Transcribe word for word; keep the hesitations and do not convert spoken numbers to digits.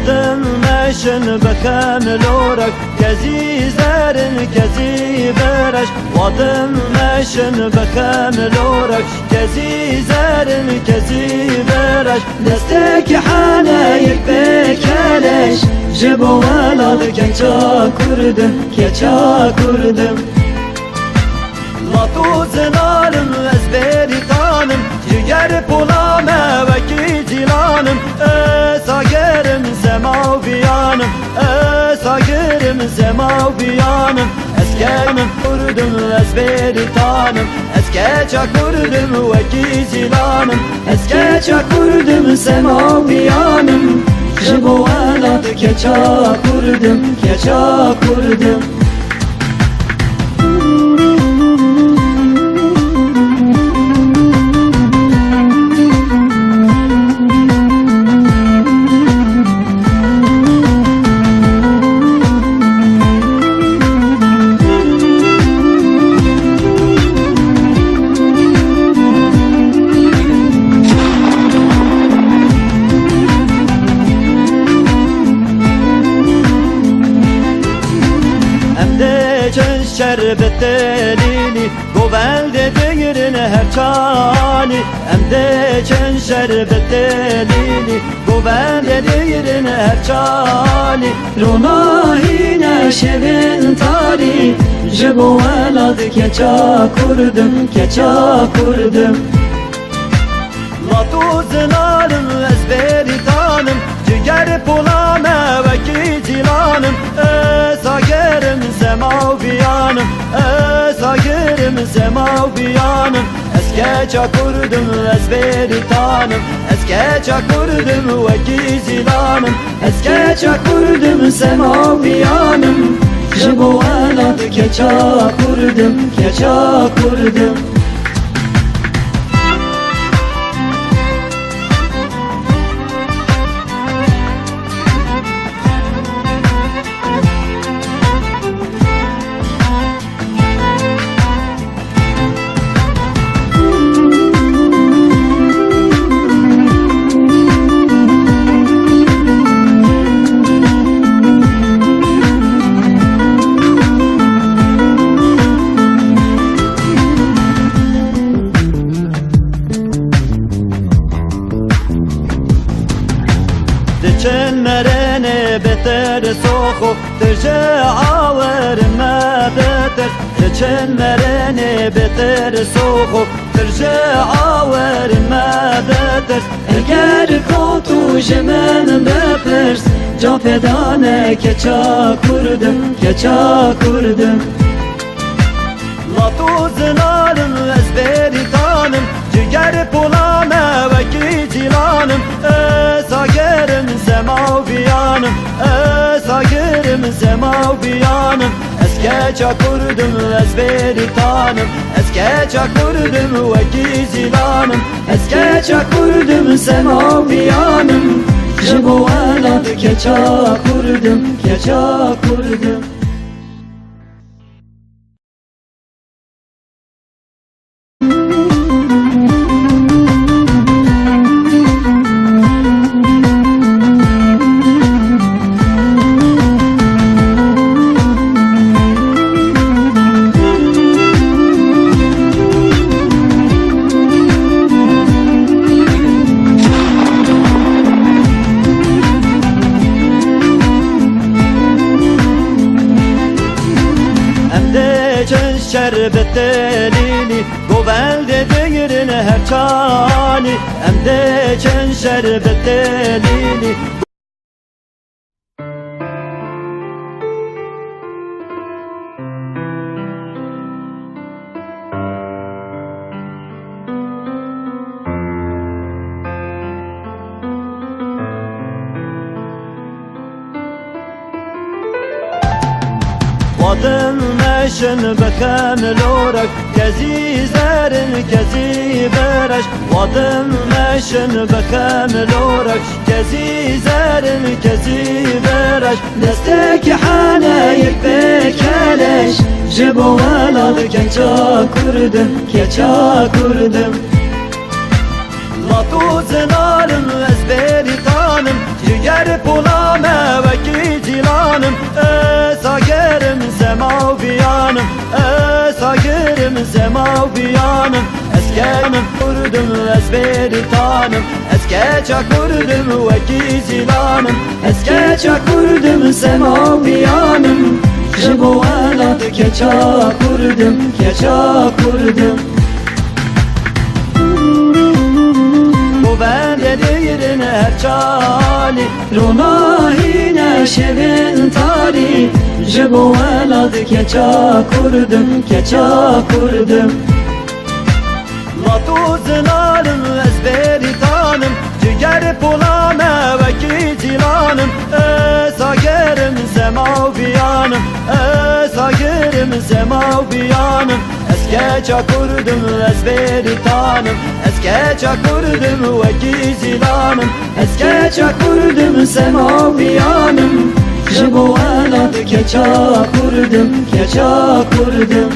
Dim meşin bikim lorek, kezî zerin, kezî bereş. Wa dim meşin bikim lorek, kezî zerin, kezî bereş. Destekî hene yek bê keleş, ji bo welat keça Kurdim, keça Kurdim. Lat û zinalim ez bêrîtanim, ciger pola me wekî cîlanim. Ez agerim zema û viyanim, ez agerim zema û viyanim. Ez kenim Kurdim, ez bêrîtanim, ez keça Kurdim wekî cîlanim. Ez keça Kurdim, zema û viyanim, ji bo welat keça Kurdim, keça Kurdim. Em dê çend şer bi telînî, govendê digirin her çanî. Em dê çend şer bi telînî, govendê digirin her çanî. Ronahîne şevên tarî, ji bo welat keça Kurdim, keça Kurdim. Lat û zinalim ez bêrîtanim, ciger pola me wekî cîlanim. Ez agerim zema û viyanim, ez agerim zema û viyanim. Ez keça Kurdim, ez bêrîtanim, ez keça Kurdim wekî cîlanim. Ez keça Kurdim, zema û viyanim, ji bo welat keça Kurdim, keça Kurdim. Diçin merenê bi tirs û xo, tu ji awer me bitirs. Diçin merenê bi tirs û xo, tu ji awer me bitirs. Eger ku tu ji min bipirs, can feda ne keça Kurdim, keça Kurdim. Lat û zinalim ez bêrîtanim, ciger pola me wekî cîlanim. Ez agerim zema û viyanim, ez agerim zema û viyanim. Ez keça Kurdim, ez bêrîtanim, ez keça Kurdim wekî cîlanim. Ez keça Kurdim, zema û viyanim, ji bo welat keça Kurdim, keça Kurdim. Em dê çend şer bi telînî, govendê digirin her çanî. Em dê çend şer bi telînî. Xwedin meşin bikin lorek, kezî zerin, kezî bereş. Xwedin meşin bikin lorek, kezî zerin, kezî bereş. Destekî hene yek bê keleş, ji bo welat keça Kurdim, keça Kurdim. Lat û zinalim ez Berîtanim, ciger pola me wekî cîlanim. Ez agerim sema û biyanim. Ez agerim sema û biyanim. Ez kenim kurdim, ez berîtanim. Ez keça kurdim wekî cîlanim. Ez keça kurdim sema û biyanim. Ji bo welat keça kurdim, keça kurdim. Govendê dêrin her çalî, ronahîne şevên tarî. Ji bo welat keça kurdim, keça kurdim. Lato zinarim, ez berîtanim. Ciger pola me wekî cîlanim. Ez agerim sema û biyanim. Ez agerim sema û biyanim. Ez keça kurdim, ez berîtanim. Ez keça kurdim wekî cîlanim. Ez keça kurdim sema û biyanim. Ji bo welat keça kurdim, keça kurdim.